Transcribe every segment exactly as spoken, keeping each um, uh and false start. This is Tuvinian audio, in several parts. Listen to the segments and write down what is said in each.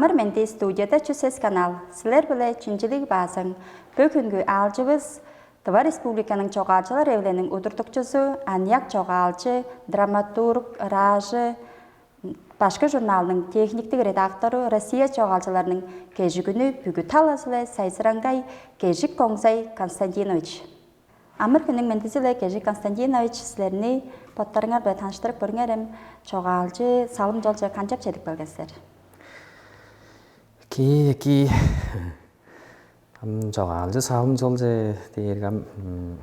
Ар менди, студияда Чүсес канал. Силер биле чинчилиг баазаң. Бүгүнгү аалчывыс Тыва Республиканың чогаалчылар эвлениң удуртукчузу, аныяк чогаалчы, драматург, ыраажы, Башкы журналының техниктиг редактору, Россия чогаалчыларының кежигүнү бүгү талазы-биле сайзыраңгай Кежик Коңзай Константинович. Амыр күнүң мендизи-биле, Кежик Константинович, силерни боттарыңар-биле таныштырып көрүңерем. Чогаалчы салым чолче канчап чедип келген силер? Ки ки ам чогаалчы салым чолче дээрге ам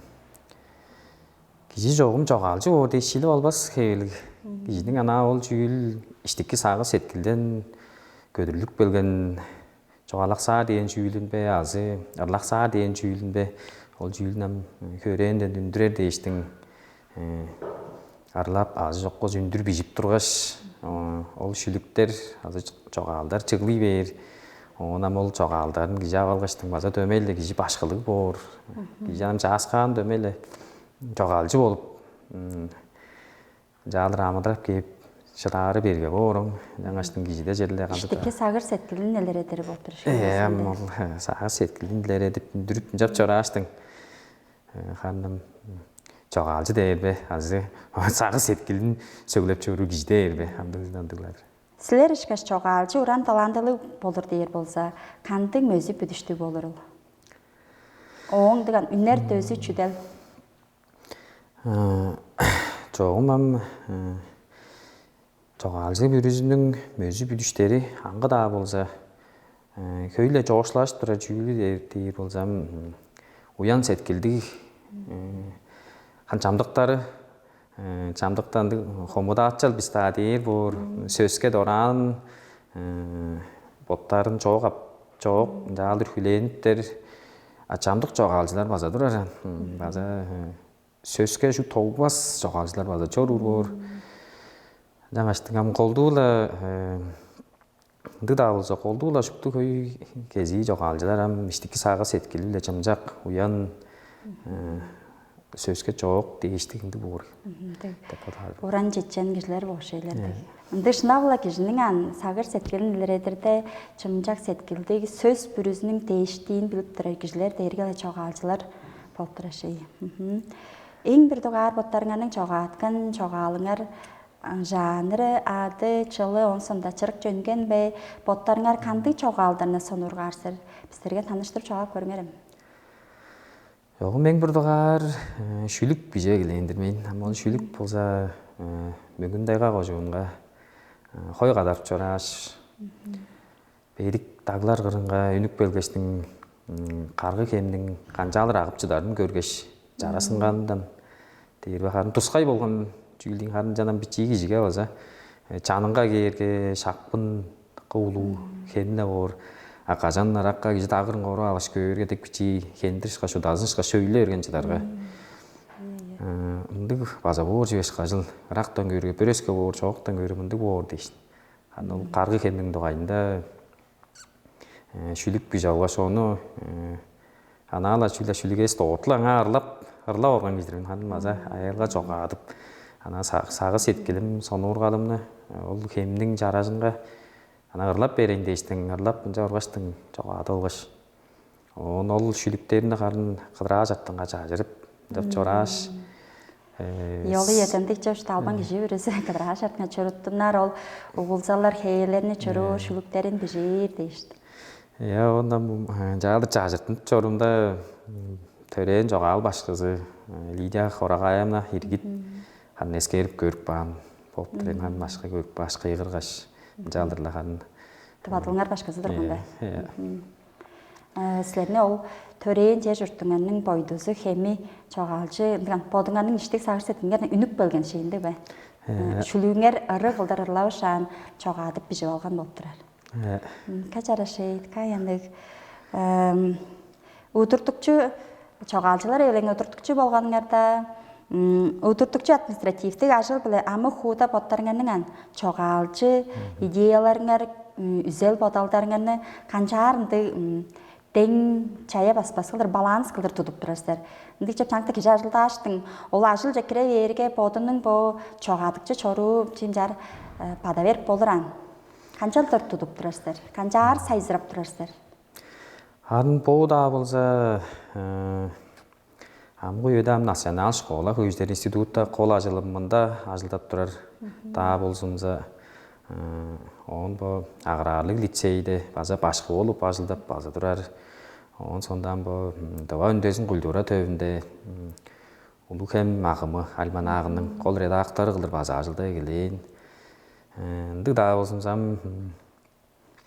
кижи чогум чогаалчы боор дээш шилип албас хевирлиг. Кижиниң анаа ол чүүл иштики сагыш сеткилден көдүрлүп келген, чугаалаксаар дээн чүүлүн бе азы ырлаксаар дээн чүүлүн бе, ол чүүлүн ам хөрээнден үндүрер дээштиң ырлап азы чоккузу үндүр бижип тургаш, ол шүлүктер азы чогаалдар чыглый бээр. Оон ам ол чогаалдарын кижи ап алгаштың база дөмей-ле кижи башкылыг боор. Кижи ам чааскаан дөмей-ле чогаалчы болуп, ынчаалыр амыдырап кээп шыдаары берге боор оң. Ынчангаштың кижиде черле кандыг Иштики сагыр сеткилин элередири болуп тур. Э, ам ол сагыр сеткилин илередип үндүрүп ынчап чорааштың. Ханным чогаалчы дээр бе азы сагыр сеткилин сөглеп чоруур кижи дээр бе, андыг андыглар. Силер ышкаш чогаалчы уран талантылыг болур дээр болза, кандыг мөзү бүдүштүг болурул? Ооң дыган үнер дөзү чүдел? Чогум ам чогаалчы бүрүзүнүң мөзү бүдүштери аңгы-даа болза, хөй-ле чоокшулажып турар чүүлү дээр болзам, уян сеткилдиг хан чамдыктары, чамдыктан хомудаачал бис-даа дээр боор, сөске дораан боттарын чоок ап, чоок ынчаалдыр хүлээниптер, а чамдык чогаалчылар база турар. База сөске шуут толбас чогаалчылар база чоруур боор. Ынчангаштың ам колдуу-ла ындыг-даа болза, колдуу-ла шупту хөй кезии чогаалчылар ам иштики сагыш сеткили-биле чымчак, уян, сөске чоок дээштиг ындыг боор деп бодаар. Уран чечен кижилер болуш эйлер дег. Ындыг шынап-ла кижиниң ан сагыш сеткилин илередирде, чымчак сеткилдиг, сөс бүрүзүнүң дээштиин билип турар кижилер дээрге-ле чогаалчылар болуп турар шей. Эң бир дугаар боттарыңарның чогааткан чогаалыңар жанры, ады, чылы, оон соонда чырык чөнген бе, боттарыңар кандыг чогаалдарны сонуургаар силер? Бистерге таныштырып чогаап көрүңерем. Чогум эң бир дугаар шүлүк бижип эгелээн-дир мен. Ам ол шүлүк болза Мөңгүн-Тайга кожуунга хой кадарып чорааш, бедик даглар кырынга үнүп келгештиң, каргы хемниң канчаалыр агып чыдарын көргеш, чарасынгандан дээр бе, харын тускай болган чүүлдиң харын чанам бичии кижиге база чанынга кээрге шакпын дыка улуу хем-не боор. А кажан ыракка кижи дагырын коруп алгаш көөрге, дег бичии хендир ышкаш, удазын ышкаш сөйлей берген чыдарга. Ындыг база боор чүве ышкажыл, ырактан көөрге бүреске боор, чооктан көөрге мындыг боор дээш. Аны ол каргы хемниң дугайында шүлүк бижип алгаш, ону анаа-ла чүгле шүлүгээс доотлу аңаа ырлап, ырлап орган кижи-дир мен. Ханын база аялга чогаадып, анаа сагыш сеткилим, сонуургалымны ол хемниң чаражынга анаа ырлап берейн дээштиң, ырлап ынча оргаштың чогаадып алгаш, оон ол шүлүктеримни харын кыдыраа чартынга чажырып, ынчап чорааш, Йолу едендик чөпшт албан кижи бүрүзү кыдыраа шартына чуруттунар, ол угулзалар хээлерни чуруур, шүлүктерин бижиир дээш. Я, ондан жаалдыр чажыртынып чорумда төрээн чогаал башкызы Лидия Хорагаевна Иргит харын эскерип көрүп каан болуп тур. Эми харын башка көрүп, башка ыйгыргаш, жаалдырла харын Тывадылыңар башкызы турганда. Силерни ол төрээн чер чуртуңарның бойдузу хеми чогаалчы ындыган бодуңарның иштиг сагыш сеткиңер үнүп келген шиинди бе? Шүлүүңер ыры кылдыр ырлавышаан чогаадып бижип алган болуп турар. Качарашейт каяндыг удуртукчу чогаалчылар эвелең удуртукчу болганыңарда удуртукчу административдик ажыл биле амы хууда боттарыңарның ан чогаалчы идеяларыңар, үзел бодалдарыңарны канчаар ындыг дең чая баспас кылдыр, баланс кылдыр тудуп турар силер. Ындыг чеп чаңты кижи ажылдааштың ол ажылче кире бээрге бодунуң бо чогаадыкчы чоруу чимчаар бада берип болур ан. Канчалдыр тудуп турар силер? Канчаар сайзырап турар силер? Харын бо-даа болза, э, амгы үеде ам Национал школа хөгжүдер институтта кол ажылымында ажылдап турар даа болзумза, э, оон бо аграрлыг лицейде база башкы болуп ажылдап база турар. Оон сондуан бо м, Дыва үндезин культура төвүнде м, Улуг хем агымы альманагының кол редактору кылдыр база ажылдап эгелээн. Э, Ындыг-даа болзумза, м,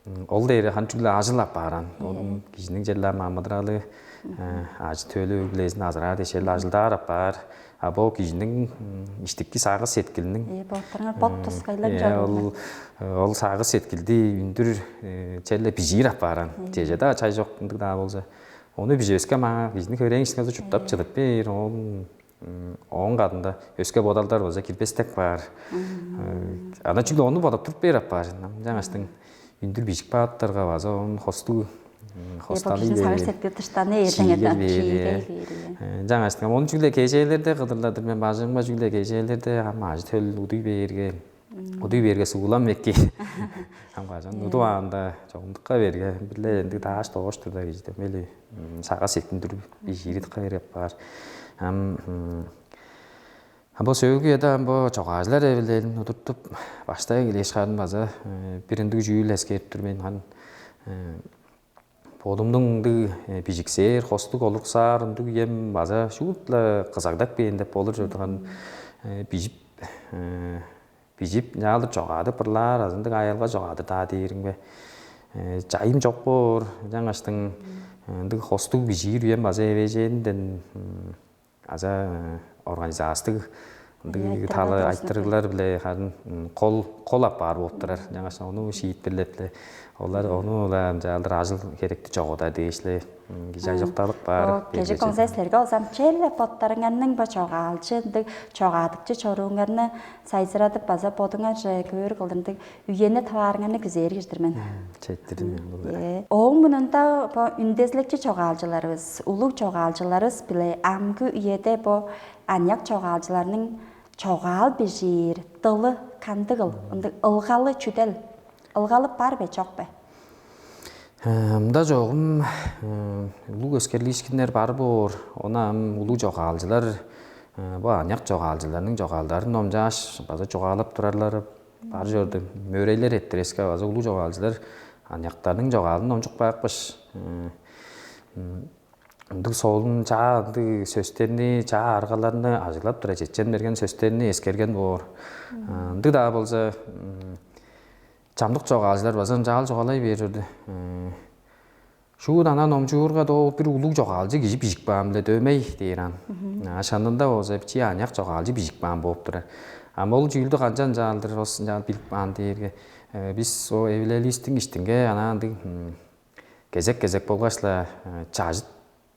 м, ол дээри хан чүгле ажыл апааран. Ол кижиниң черле амыдыралы, э, ажы-төлү өглээзин азыраар дээш, черле ажылдаар апаар. А бо кижиниң м, иштики сагыш сеткилиниң Э, боттарыңар бот тускайлап э, жорууңар. Ол э, ол сагыш сеткилди үндүр э, черле бижиир апааран. Чеже-даа чай чок ындыг-даа болза, ону биживеске маа кижиниң хөрээң ишинге чурттап чыдып бээр. Ол м, ооң кадында өске бодалдар болза кирбестек баар. Э, Ана чүгле ону бодап туруп бээр апаар. Ынчангаштың үндүр бижик бааттарга база оон хостуг м, Э, бо хосталый кижиниң сагыш бээр. Сеткил тыштаны эрдең Чиигей эден бээр, чиигей э. Бээр. Э, Ынчангаштың ону чүгле кежээлерде кыдырлар-дыр мен бажыңыма чүгле кежээлерде ам ажы төл удуй бээрге удуй бээрге сугулам эки ам кажан удуп аанда чогумдукка берге биле энди дааш доош турда кижи демели сага сеттиндирип бижииритке берип баар ам м, а бо сөөлгү эде ам бо чогаажылар эвилелин удуртуп баштай килеш харын база э, бир ындыг чүүл эскерип тур мен хан э, бодумнуң ындыг э, бижиксээр, хостуг олуруксаар ындыг үем база шуут-ла кызагдап кээн деп болур чордуган э, бижип э, бижип ынчаалдыр чогаадып ырлаар азы ындыг аялга чогаадыр даа дээримге э, чайым чок боор ынчангаштың э, ындыг хостуг бижиир үем база эвээжээнден м, аза э, организастыг Ие, ындыг айтырыглар талы доозунуп айтырыглар биле харын м, кол кол апаар болуп турар. Жаңаш ону шиитпирлеп-ле олар ону-ла ынчаалдыр ажыл херекти чогуда дээш-ле м, кижи ажокталып баар. О, кежик Кежик оңзай силерге олзам челе боттарыңарның бо чогаалчы ындыг чогаадыкчы чорууңарны сайзырадып база бодуңар көөр кылдыр ындыг үени таваарыңарны күзээр кижидир мен. Четтирдим мен бул. Э, Ооң мурнунда бо үндезилекчи чогаалчыларывыс, улуг чогаалчыларывыс биле амгы үеде бо аныяк чогаалчыларның чогаал бижиир дылы кандыгыл, ындыг ылгалы чүдел, ылгалы бар бе, чок бе? Э, Мында чогум э, улуг өскерлиишкиннер бар боор. Ону ам улуг чогаалчылар э, бо аныяк чогаалчыларның чогаалдарын номчааш база чугаалап турарлары бар чорду. Мөрейлер эртиреске база улуг чогаалчылар аныяктарның чогаалын номчуп каапкаш э, м, ындыг солун чаа ындыг сөстерни, чаа аргаларны ажыглап тура чечен берген сөстерни эскерген боор. Ындыг-даа болза м, чамдык чогаалчылар база ынчаал чугаалай бээр чорду. Э, Шуут ана номчуурга доо бир улуг чогаалчы кижи бижип каан-биле дөмей дээр ан. А шанында болза чи аныяк чогаалчы бижип каан бооп турар. Ам ол чүүлдү канчан чаалдыр ос ынчаан билип каан дээрге э, бис о эвилелистиң иштинге ана ындыг кезек-кезек болгаш-ла э, чажыт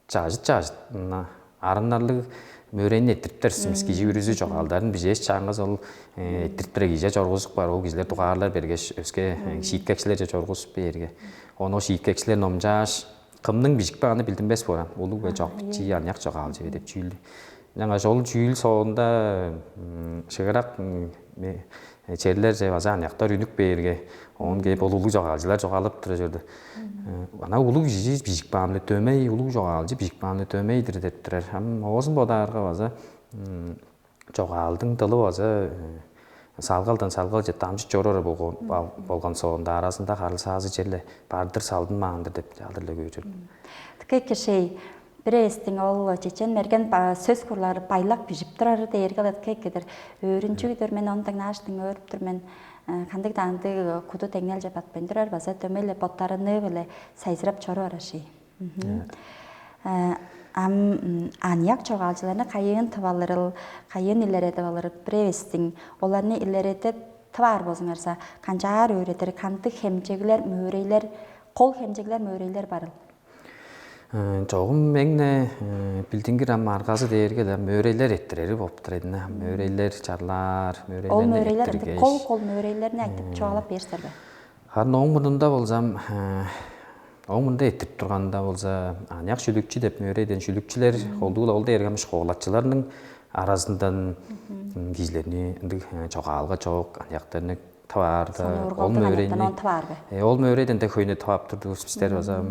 чажыт чажыт мына арыннарлыг мөөрейни эрттириптер сиз кижи бүрүзү чогаалдарын бижээш чаангас ол э, эрттирип тура кижи чоргузуп каар ол кижилер дугаарлар бергеш өске э, шииткекчилерже чоргузуп бээрге ону шииткекчилер номчааш кымның бижикпе аны билдинмес боор улуг бе чок чи аныяк чогаалчы бе деп чүүлдү жаңа ол чүүл соонда м, шыгырак м, ме- э, черлерже база аныяктар үнүп бээрге оон кээп ол улуг чогаалчылар чогаалап тура чорду. Э, Ана улуг кижи бижик баамле дөмей улуг чогаалчы бижик баамле дөмей-дир деп турар. Ам оозун бодаарга база м, чогаалдың дылы база э, салгалдан салгалче дамчып чоруур болгон ал- болгон соонда аразында харылсаазы черле бардыр салдынмаан-дыр деп алдыр-ла көөр. Тыка кишей бир эвестиң ол чечен мерген ба- сөс курлары байлак бижип турары дээрге ол тыка эккедир. Өөрүнчүгүдүр мен ону дыңнааштың өөрүп тур мен. Кандыг-даа ындыг куду деңнелче батпайн турар база дөмей-ле боттарыныы-биле сайзырап чоруур ашый. Ам аныяк чогаалчыларны кайыын тып алырыл, кайыын илередип алырыл бир эвестиң оларны илередип тываар болзуңарза, канчаар өөредир, кандыг хемчеглер, мөөрейлер, кол хемчеглер, мөөрейлер барыл? Чогум меңне билдингир ам аргазы дээрге мөөрейлер эрттирери болуптур эдине. Мөөрейлер чарлаар, Ол мөөрейлерни мөөрейлер ындыг эрттиргеш. Кол кол мөөрейлерни айтып чугаалап берсер бе? Харын ооң мурнунда болзам, ооң мурнунда эрттирип турганда болза, аныяк шүлүкчү деп мөөрейден шүлүкчүлер колдугула ол дээрге ам школачыларның аразындан кижилерни ындыг чогаалга чок, аныяктарны тываарда, ол мөөрейни, ол мөөрейден дег хөйнү тывап турдувус бистер база.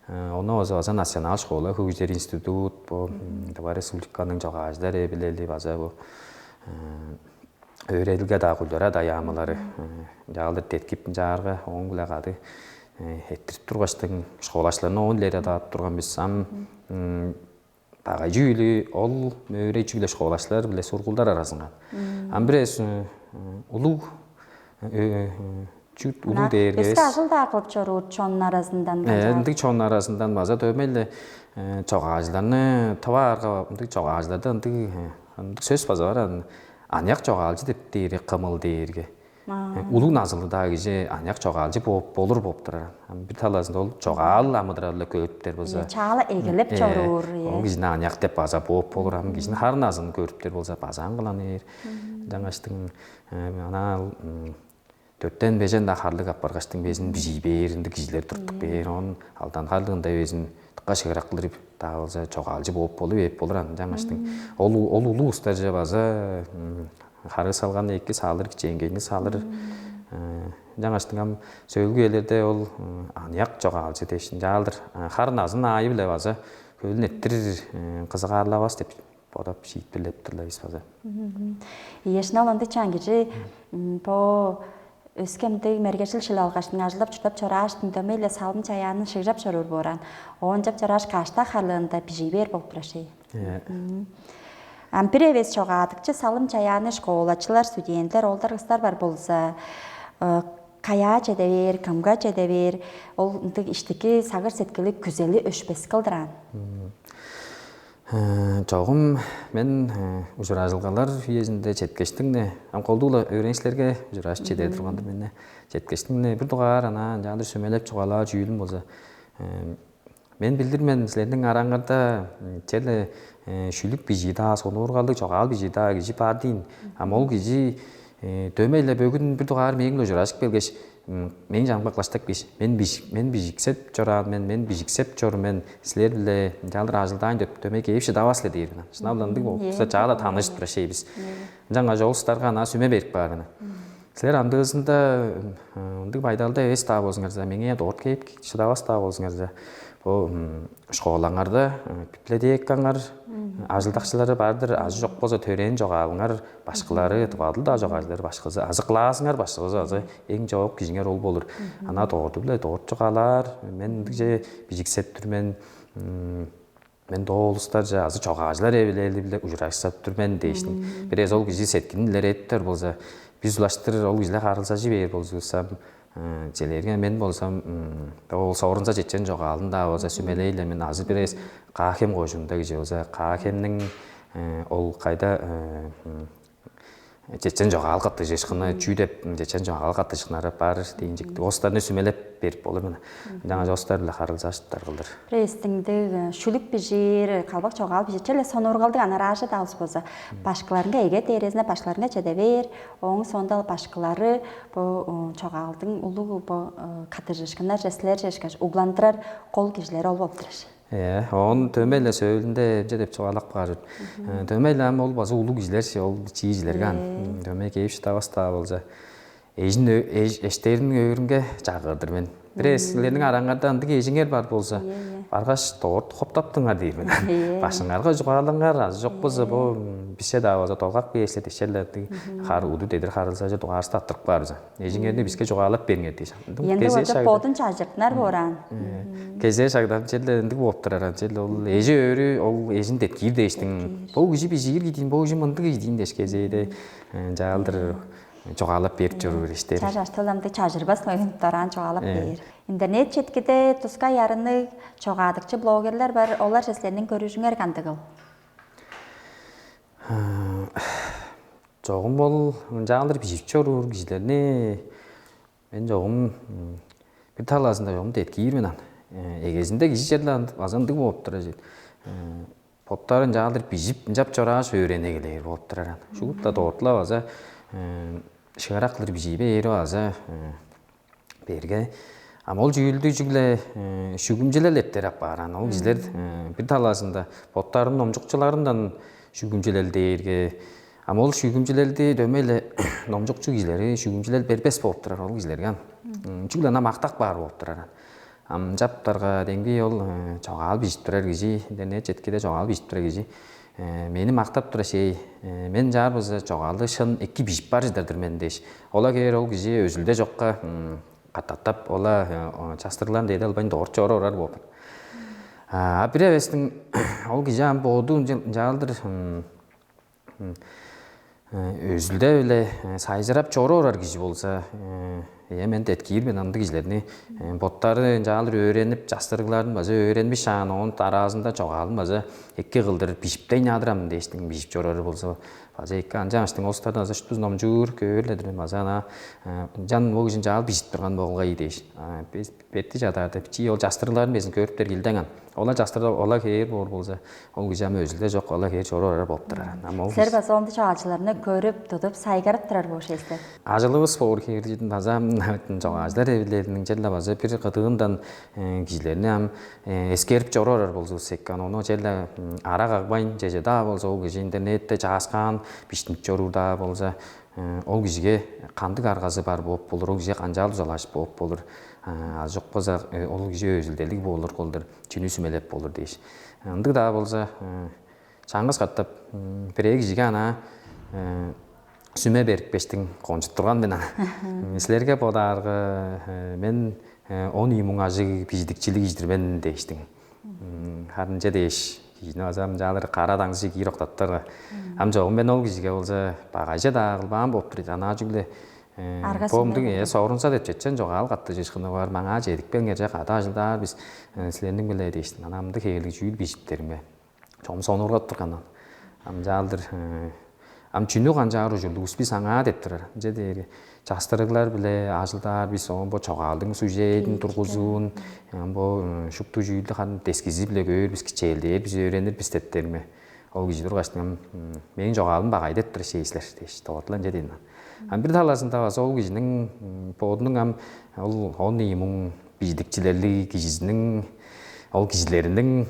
Ону база база национал школа, хөгжер институт, бу тыва республиканың чогаажылар эбилели база бу өөредилге-даа, культура-даа яамылары чаалдыр деткип, ынчаарга ооң-биле кады эттирип тургаштың, школачыларны оон илере даап турган бис. Ам багай чүүлү ол мөөрей чүгле школачылар биле сургуулдар аразынган. Ам бир эвес улуг чүт улуг дээрге өске ажыл-даа кылып чоруур чоннун аразындан, ындыг чоннун аразындан база дөмей-ле чогаажыларны тываарга, ындыг чогаажыларда ындыг ындыг сөс база бар. Аныяк чогаалчы деп дээри кымыл дээрге улуг назылы-даа кижи аныяк чогаалчы болур болуп турар. Бир талазында ол чогаал амыдыралда көрүптер болза, чаала эгелеп чоруур, ол кижини аныяк деп база бооп болур. Ам кижини харын азын көрүптер болза, базаан кыланыр. Жаңаштың ана төрттен бежен-даа харлыг апаргаштың безин бижий бээр, ындыг кижилер туруптук бээр, он алдан харлыгында безин тыкка шыгырак кылдырып-даа болза, чогаалчы бооп болуп эп болур аны. Жаңаштың ол ол улуу устарже база хары салган эки салыр, кичээнгейни салыр. Жаңаштың ам сөөлгү элерде ол аныяк чогаалчы дээш ынчаалдыр харын азын аайы-биле база хөөлүн эттирир, кызыгаарлавас деп бодап шиитпирлеп турлар бис база. Иешинал ындыг чаан кижи бо өскемдиг мергешил шил алгаштың ажылдап чуртап чорааштың дөмей-ле салым чаяанын шыгжап чоруур боораан. Оон чап чорааш каштаа харлыында бижий бээр болуп турар шей. Ам бир эвес чогаадыкчы салым чаяаны школачылар, студенттер, олдар кыстар бар болза, каяа чеде бээр, кымга чеде бээр, ол ындыг иштики сагыр сеткили күзели өшпес кылдыраан. Чогум мен ужуражылгалар үезинде четкештиң-не, ам колдуг-ла өөреникчилерге ужуражып чеде турган-дыр мен. Четкештиң-не бир дугаар ана ынчаандыр сүмелеп чугаалаар чүүлүм болза, мен билдир мен, силерниң араңарда черле шүлүк бижии-даа, сонуургалдыг чогаал бижии-даа кижи бар дийин. Ам ол кижи дөмей-ле бөгүн бир дугаар мээң-биле ужуражып келгеш, мээң чанымга кылаштап кээш, мен мен бижиксеп чораан мен, мен бижиксеп чор мен, силер-биле ынчалдыр ажылдаайн деп дөмей кээп шыдавас силер дээр мен. Шынап-ла ындыг болуп турза, чаа-ла таныжып турар шей бис. Ынчангаш ол устарга ынаа сүме берип каар мен. Силер амдыызында ындыг байдалда эвес-даа болзуңарза, меңээ дорт кээп шыдавас-даа болзуңарза, бо школаңарда, библиотекаңар, ажылдакчылары бар-дыр, азы чок болза төрээн чогаалыңар башкылары, тывадыл-даа чогаалчылар башкызы, азы классыңар башкызы, азы эң чоок кижиңер ол болур. Ана доорду-биле дорт чугаалаар, мен ындыгже бижиксеп тур мен, мен доо улустарже азы чогаажылар эвилели-биле ужурашсап тур мен дээштиң. Бирээзи ол кижи сеткилин илередиптер болза, бис улаштыр ол кижилер харылзажы бээр болзувусам, челээрге мен болзам, ол соорунза чечен чогаалын-даа болза сүмелей-ле мен. Азы бир эвес Каа-Хем кожуунда кижи болза, Каа-Хемниң ол кайда чечен чогаал каттыжыышкыны чүү деп, чечен чогаал каттыжыышкыннары бар дейинчик, остарны сүмелеп берип болур мен. Жаңа остар-биле харылзааштар кылдыр. Престиңдиг шүлүк бижир, калбак чогаал бижир, челе сонуургалдыг анараажы-даа болза, башкыларынга эге дээрезине башкыларынга чеде бээр. Ооң соонда башкылары бо чогаалдың улуг бо каттыжыышкыннарже силерже ышкаш угландырар кол кижилери ол болуп турар. Э, оон дөмей-ле сөөлүнде эмче деп чугаалап каар. Дөмей-ле ам ол база улуг кижилерчи, ол чиижилерге ан дөмей кээп шыдавас-даа болза, эжин эштериниң өөрүнге чагыыр-дыр мен. Бир эсилерниң араңарда ындыг эжиңер бар болза, баргаш дорт хоптаптыңар дээр мен. Башыңарга чугаалаңар, азы чок болза бо бисче-даа болза долгак бээслер дишчелер, хар уду дедир харылзажы дугаарыстаттырып каар биза. Эжиңерни биске чугаалап бериңер дээш. Ындыг Янды кезээ болчок шагда. Бодун чажыртынар боор аан. Кезээ шагдан черле ындыг болуп турар аан. Черле ол эжи өөрү ол эжин деткиир дээштиң. Бо кижи бижиир кидиин, бо кижи мындыг кидиин дээш кезээде жаалдыр чугаалап берип чоруур иштер. Чаш аштыл ындыг чажырбас ноюн дораан чугаалап бээр. Интернет четкиде тускай ярынныг чогаадыкчы блогерлер бар. Олар силерниң көрүжүңер кандыгыл? Чогум ол ынчаалдыр бижип чоруур кижилерни мен чогум бир талаазында чогум деткиир мен ан. Эгезинде кижи черле база ындыг болуп турар чүве. Боттары ынчаалдыр бижип ынчап чорааш өөрене келээр болуп турар ан. Шуут-ла дорт-ла база шыгарак кылдыр бижий бээри база берге. Ам ол чүүлдү чүгле шүгүмчүлел эттер апаар ан. Ол кижилер бир талаазында боттарының номчукчуларындан шүгүмчүлел дээрге, Ам ол шүүгүмчүлелди дөмей-ле номчукчу кижилери шүүгүмчүлел бербес болуп турар ол кижилерге ам. Чүгле ынаа мактап каар болуп турар. Ам чаптарга деңги ол чогаал бижип турар кижи, интернет четкиде чогаал бижип турар кижи мени мактап турар шей, мен чаар болза чогаалды шын эки бижип бар чыдар-дыр мен дээш. Ола кээр ол кижи өзүлде чокка кататтап ола частырыгларын дээди албайн дорт чору орар болур. А бир эвестиң ол кижи ам боду ынчаалдыр өзүлде-биле сайжырап чору орар кижи болза, э мен деткиир мен ындыг кижилерни боттары ынчаалдыр өөренип, частырыгларын база өөренмиш аан, оон дараазында чогаалын база эки кылдыр бижиптейн адырам дээштиң бижип чорары болза, база эки ынчангаштың ол стадан база шуптузун номчуур көөр-ле-дир мен база ана ынчан ол кижи ынчаал бижип турган болгай дээш. Бетти чадаар деп чи ол частырыгларын безин көрүптер килдеңен. Ола частырда ола кээр боор болза, ол кижи ам өзүлде жок, ола кээр чоруур ара болуп турар. Ам ол Силер база ондуч аалчыларны көрүп, тудуп, сайгарып турар боор шеестер. Ажылыбыс боор кээрдидин база ам чогаажылар эвилелиниң черле база бир кыдыындан кижилерни ам эскерип чоруур болзувус эккен. Ону черле ара кагбайн чеже-даа болза, ол кижи интернетте чааскаан биштинип чоруур-даа болза, ол кижиге кандыг аргазы бар бооп болур, ол кижиге канчаал дузалажып бооп болур, а чок болза ол кижи өзүлделиг болур кылдыр, чүнү сүмелеп болур дээш. Ындыг-даа болза, чаңгыс катап бирээ кижиге анаа сүме берипкештиң кончуттурган мен аны. Силерге бодаарга мен он ийи муң ажыг бижидикчилиг ижидир мен дээштиң. Харын че дээш, кижини база ынчаалыр кара даңзы киир октаттарга. Ам чогум мен ол кижиге болза багайже-даа кылбаан болуп турар. Анаа чүгле Арга бомдуң сүмелер. Э сорунса деп четчен жогаал катты жышкыны бар. Маңаа чедип келиңер же кады ажылдаар бис силерниң биле дээштин. Анаа мындыг хээлиг чүүл бижиптериңме. Чогум сонургап тургандан. Амчаалдыр ам чүнү канчаар ужурлугус бис аңаа деп турар. Ынча дээри частырыглар биле ажылдаар бис оон бо чогаалдың сюжетин тургузуун, ам бо шупту чүүлдү кан дескизи биле көөр бис, кичээлдээр бис, өөренир бис деп терме. Ол кижи тургаштың ам мээң чогаалым багай деп тур шээсилер дээш. Тоготула ынча дейн. Ам бир талазында база ол кижиниң бодунуң ам ол он ийи муң бижидикчилерлиг кижизиниң ол кижилериниң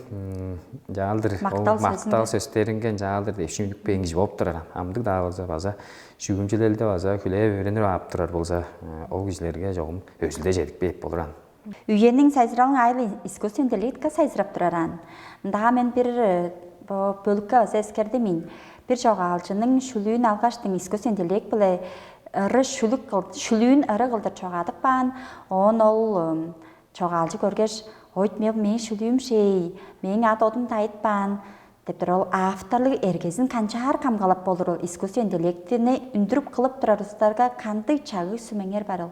жаалдыр ол Мактал сөзүнге. Мактал сөстеринге жаалдыр деп шүнүкпээн кижи болуп турар. Амдыг даа болза база шүүгүмчүлелде база хүлээп өөренип ап турар болза ол кижилерге жогум өзүлде чедип бээп болур ан. Үениң сайзыралың айыл искусственный интеллектке сайзырап турар ан. Мындаа мен бир бо бөлүккө база эскердим ин. Бир чогаалчының шүлүүн алгаштың искусственный интеллект биле ыры шүлүк кыл- шүлүүн ыры кылдыр чогаадып каан. Оон ол чогаалчы көргеш, ойт мел мээң шүлүүм шей, мээң ад одум дайытпаан деп тур ол авторлуг эргезин канчаар камгалап болурул искусственный интеллектини үндүрүп кылып турар устарга кандыг чагыг сүмеңер барыл?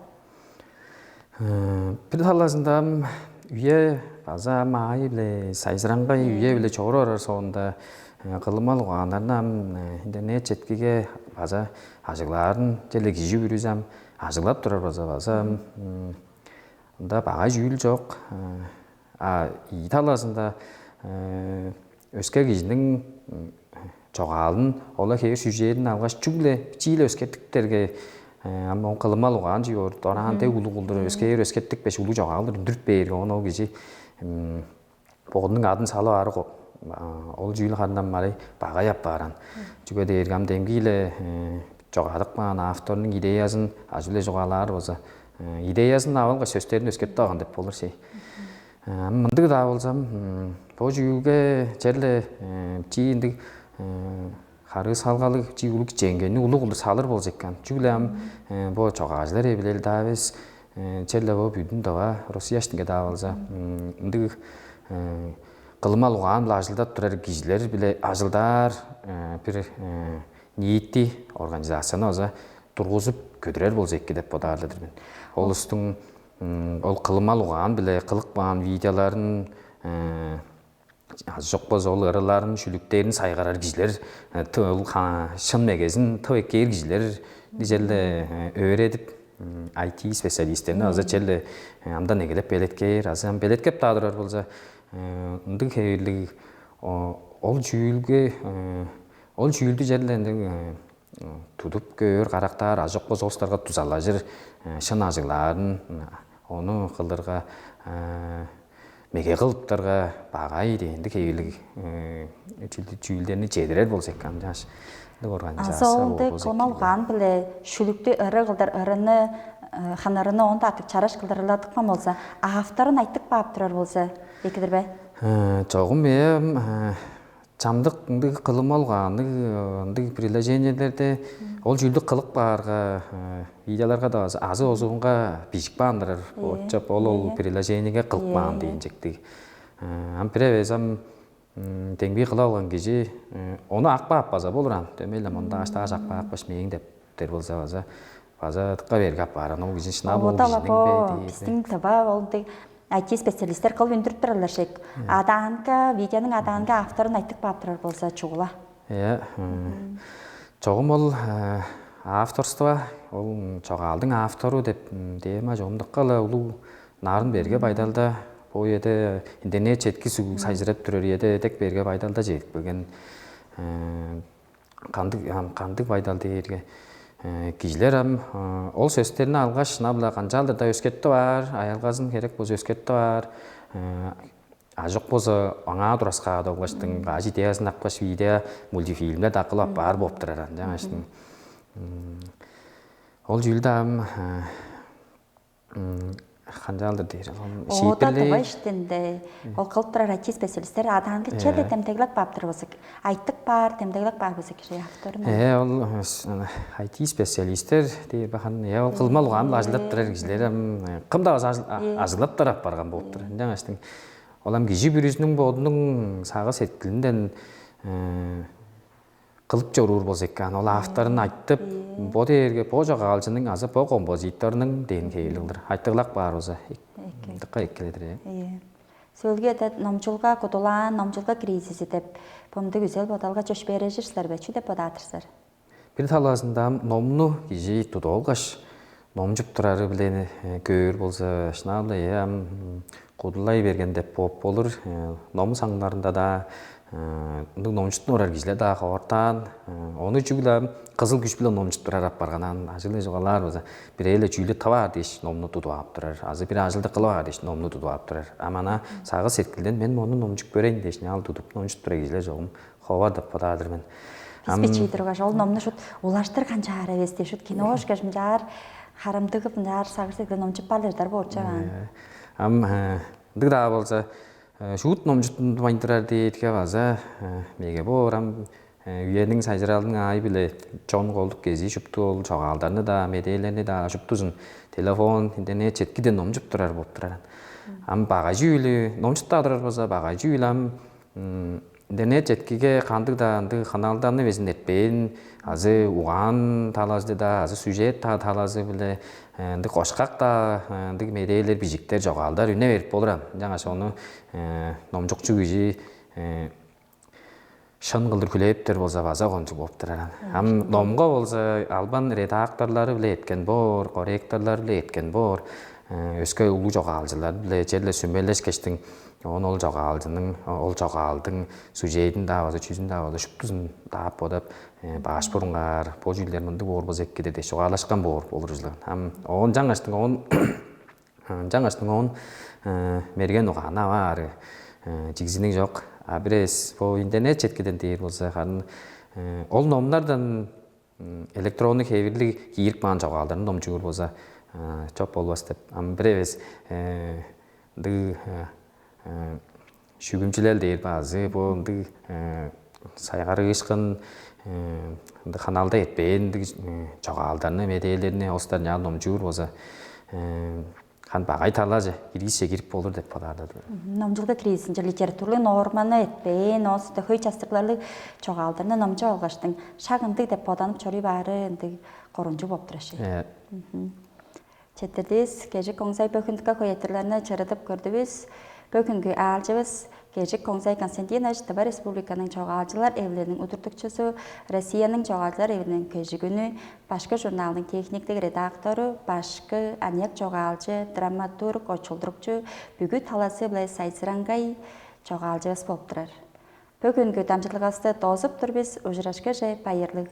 Бир талазында ам үе база ам аайы биле сайзыраңгай үе биле чогуруп орар соонда кылымал угааннарны ам интернет четкиге база ажыглаарын черле кижи бүрүзү ам ажыглап турар база база ам ында багай чүүл чок. А ии талазында өске кижиниң чогаалын ола хевир сюжетин алгаш чүгле чииле өскеттиктерге ам он кылымал угаан чүү боор дораан дег улуг кылдыр өске хевир өскеттик беш улуг чогаалдыр үндүрүп бээрге ону ол кижи бодунуң адын салып аарыг ол чүүл хандан марай багай аппааран. Чүге дээрге ам демги-ле чогаадып каан авторнуң идеязын ажыл-ле чугаалаар болза, идеязын ап алгаш сөстерин өскертип алган деп болур сей. Мындыг-даа болзам, бо чүүлге черле чи ындыг харыы салгалыг чи улуг кичээнгени улуг кылдыр салыр болза экен. Чүгле ам бо чогаажылар эбилели-даа эвес, черле бо бүдүн дава Россия иштинге-даа болза ындыг кылымал угаан-биле ажылдап турар кижилер-биле ажылдаар бир ниити организацияны база тургузуп көдүрер болза эки деп бодаар-ла-дыр мен. Ол устуң ол кылымал угаан-биле кылып каан видеоларын азы чок болза ол ырыларын, шүлүктерин сайгарар кижилер ол шын мегезин тып эккээр кижилер дижерле өөредип I T специалисттерни азы черле амдан эгелеп белеткээр азы ам белеткеп-даа турар болза ындыг хевирлиг ол чүүлге ол чүүлдү черле ындыг тудуп көөр карактаар ажок болза улустарга дузалажыр шын ажыглаарын ону кылдырга. меге кылыптарга багай дээнди хевилиг чүүлдерни чедирер болза экен, чааш. Ындыг организация. Азы ол ындыг кылмал угаан-биле шүлүктү ыры кылдыр, ырыны, ханарыны оон артык чараш кылдырыладыпкан болза, авторун айтып каап турар болза, экидир бе? Чогум эм чамдык ындыг кылымал угаанныг ындыг приложениелерде ол чүүлдү кылып каарга, видеоларга да азы озуунга бижип каан турар. Отчоп ол ол приложениеге кылып каан дейинчектиг. Ам бир эвес ам демги кылып алган кижи ону ак баап база болур ан. Дөмей-ле мында аштааш ак баапкаш мээң дептер болза база база дыкка берге апаар. Ол кижи шынап ол Оодала кижиниң бо бе биздин таба ол ындыг I T специалисттер кылып үндүрүп турарлар шек. Адаанга, видеонуң адаанга авторун айтып каап турар болза чугула. Иә. Чогум ол авторство, ол чогаалдың автору деп тема чогум дыкка-ла улуу нарын берге байдалда бо эде интернет четки суг сайжырап турар эде эдек берге байдалда жетип келген кандыг ам кандыг байдал дээрге кижилер ам ол сөстерни алгаш шынап-ла канчаалдыр да өскертип аар, аялгазын херек болза өскертип аар, ажык болза аңаа тураскаада углаштың каш идеясын апкаш видео мультифильмде дакылап баар болуп турар ан жаңаштың. Ол чүүлдө ам канчаалдыр дээр ам Оода шиитпирлээ. Тыва иштинде ол кылып турар I T специалисттер адаанга чеде демдеглеп бааптыр болза, айтып баар, демдеглеп баар болза кижи авторун. Э ол I T специалисттер дээр бахан я ол кылмал угаан ажылдап турар кижилер ам кым да ажылап тарап барган болуп тур. Жаңаштың ол ам кижи бүрүзүнүң бодунуң сагы сеткилинден кылып чоруур болза экен, ол авторун айтып, бо дээрге бо чогаалчының азы бо композиторунуң дээн хевел кылдыр айтыглап баар болза дыкка эккеледир. Э. Сөөлгеде номчулга кудулаан, номчулга кризиси деп бомдуг үзел бодалга чөш бережир силер бе? Чү деп бодаатыр силер? Бир талаазында номну кижи тудуп алгаш, номчуп турары биле көөр болза, шынаалда ам кудулай берген деп бооп болур. Ном саңнарында-даа ындыг номчуттун орар кижилер-даа ховартаан, ону чүгле кызыл күш-биле номчуп турар апарганан ажылы чугаалаар база бирээле чүүлү таваар дээш номну тудуп ап турар, азы бир ажылды кылып аар дээш номну тудуп ап турар. А мана сагы сеткилден мен мону номчуп көрейн дээш ал тудуп номчуп турар кижилер чогум ховар деп бодаар мен. Бис бичии тургаш, ол номну шут улаштыр канчаар эвес дээш, шут киношка мынчаар харамдыгып, мынчаар сагыр сеткилден номчуп баар дердар боочу аан. Ам ындыг-даа болза, шуут номчуттунмайн турар дээрге база меге боор ам үениң сайжыралдың аайы-биле чон колдук кези шупту ол чогаалдарны-даа, медээлерни-даа шуптузун телефон, интернет четкиден номчуп турар болуп турар. Ам багай чүүлү номчуттаа турар болза, багай чүүл ам интернет четкиге кандыг-даа ындыг каналдарны безин эртпээн азы угаан талазы-даа азы сюжет талазы-биле ындыг кошкак-даа ындыг медээлер, бижиктер, чогаалдар үне берип болур ам. Ынчангаш ону номчукчу кижи шын кылдыр хүлээптер болза база кончуг болуп турар. Ам номго болза албан редакторлары-биле эткен боор, корректорлары-биле эткен боор, өске улуу чогаалчылар-биле черле сүмелешкештиң оон ол чогаалчының, ол чогаалдың сюжетин-даа база, чүзүн-даа база шуптузун даап бодап, баш бурунгаар бо чүүлдер мындыг боор болза эккиде дээш чугаалашкан боор болур ужурлуган. Ам оон жаңаштың оон жаңаштың оон мерген угааны аваары чигзиниң чок. А бирээс бо интернет четкиден дээр болза харын ол номнардан электронный хевирлиг киирип каан чогаалдарын номчуур болза чоп болбас деп. Ам бир эвес ындыг шүгүмчүлел дээр баазы бу ындыг сайгарыышкын ындыг ханалда этпээн ындыг чогаалдарны, медээлерни олустар няал номчуур болза хан багай талааже киргизче кирип болур деп бодаар-дыр. Номчулга кризисинче литературлуг норманы этпээн, оозунда хөй частырларлыг чогаалдарны номчуп алгаштың шак ындыг деп боданып чоруй баары ындыг корунчуг болуп турар ши. Четирдивис, кежик оңзай бөгүнкү хөйетирлерни чырыдып көрдүвүс. Бөгүнкү аалчывыс кежик оңзай Константинович Тыва Республиканың чогаалчылар эвилелиниң удуртукчузу, Россияның чогаалчылар эвилелиниң кежигүнү, башкы журналдың техниктик редактору, башкы аныяк чогаалчы, драматург, очулдурукчу, бүгү талазы-биле сайзыраңгай чогаалчывыс болуп турар. Бөгүнкү дамчыдылгавысты доозуп тур бис, ужурашкыже байырлыг.